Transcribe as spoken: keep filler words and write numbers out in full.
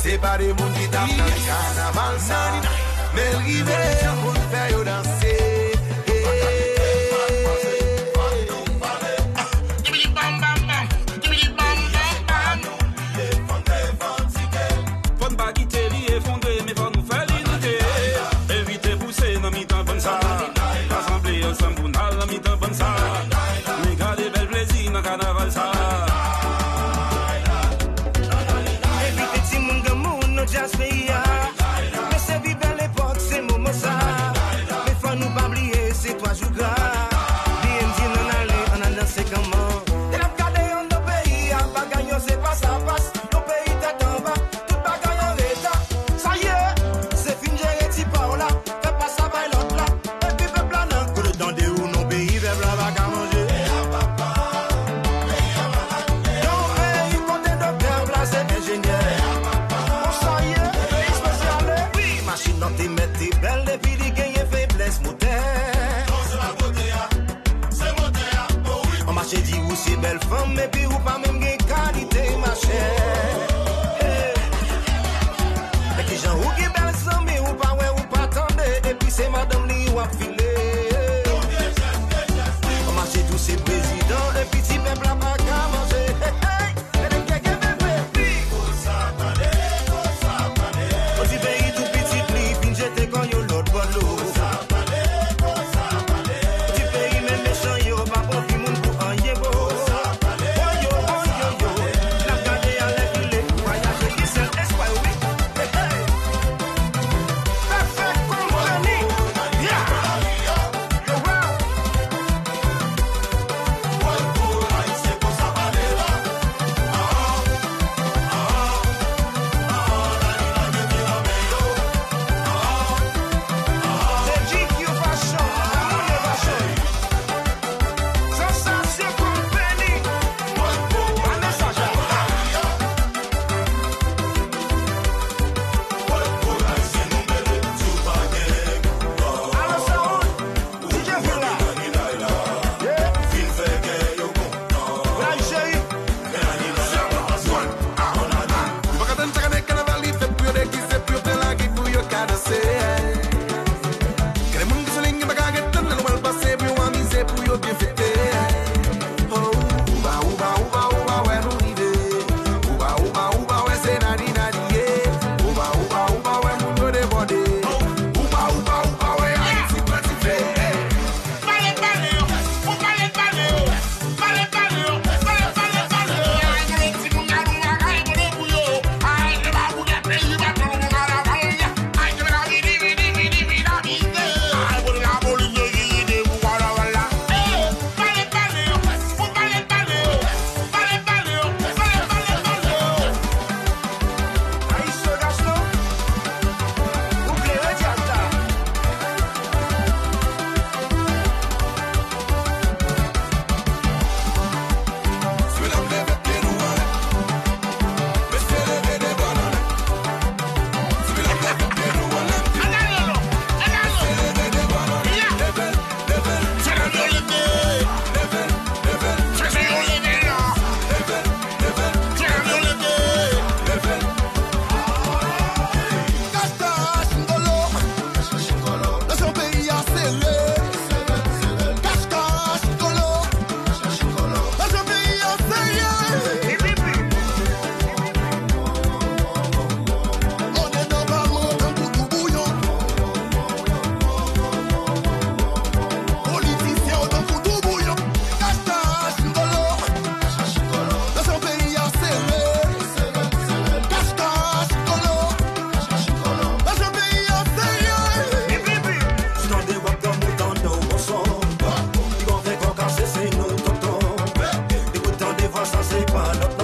E pa de moun ki t ap nan kanaval sa, men l rive pou l fè yo danse. Fò n pa kite li efondre, men fò nou fè li moute. Evite pouse nan mitan bann sa. Rasanble ansanm pou n al nan mitan bann sa. Men gade bèl plezi nan kanaval sa. Envite timoun, granmoun nan djaz peyi a. Men se pi bèl epòk, se moman sa. Men fò nou pa bliye, se twa jou gra. B M D nan ale, ann al danse kòman. Lè n ap gade anndan peyi a, bagay yo se pas a pas. Yon peyi tèt anba, tout bagay an reta. Sa ye, se fin jere ti pa w la. Fè pa sa bay lòt la, epi pèp la nan. Kote tande ou non peyi pèp la pa ka manje. Yon peyi kote doktè plase enjenyè. Konsa ye, peyi espesyale. Wi, machin nan te mèt te bèl depi li genyen feblès motè. An mache di ou se bèl fanm, epi ou pa menm gen kalite machè. Hey. Men kijan ou gen bèl zanmi, ou pa wè, ou pa tande, epi se madanm li w ap file. An mache di ou se prezidan, epi ti pèp la pa ka manje. Hey, hey. Gade kèk bebe. Kosa pale, kosa pale. Yon ti peyi tou pitit li fin jete kò yo lòt bò dlo. Ti peyi men mechan yo pa pran fi moun pou anyen bro. Woyo, woyo, yo. N ap gade alèkile, vwayaje ki sèl espwa yo wi. Hey, hey. Pèfèk konprann li. Yeah. Yo, wow. Ou pa ka tann chak ane kanaval li fèt pou yo degize, pou yo pran lari, pou yo ka danse. Gen de moun ki sou liy, yo pa ka ret tann lè nou al pase, pou yo amize, pou yo byen fete. Oh, ouba, ouba, ouba, ouba, wè nou rive. Ouba, ouba, ouba, wè se nadi, nadi, yeah. Ouba, ouba, ouba, wè moun yo debòde. Ouba, ouba, ouba, wè Ayiti pran dife. Pale, pale, ou pale, pale, pale, pale, pale, pale, pale. Ay, mwen timoun nan nou bagay mwen pou yo. Ay, se pa pou gate peyi pa tou pou kanaval. Ay, se la vini, vini, vini, vini, vini. Ay, pou la polis yo ki kite pou kanaval la. Hey, pale, pale, ou pale, pale, pale, pale, pale, pale, pale. Ayisyen gason, ou klere dyab la. Kach kach, ngolo. Nan son peyi a sere. Kach kach, ngolo. Nan son peyi a sere. Monnen nan pa mwen tankou tou bouyon. Politisyen yo tankou tou bouyon. Kach kach, ngolo. Nan son peyi a sere. Kach kach, ngolo. Nan son peyi a sere. Ou tande w ap granm, ou tande w kochon. Li gon fè kò kase, se nou tonton. Depi w tande vwa sa, se pa lòt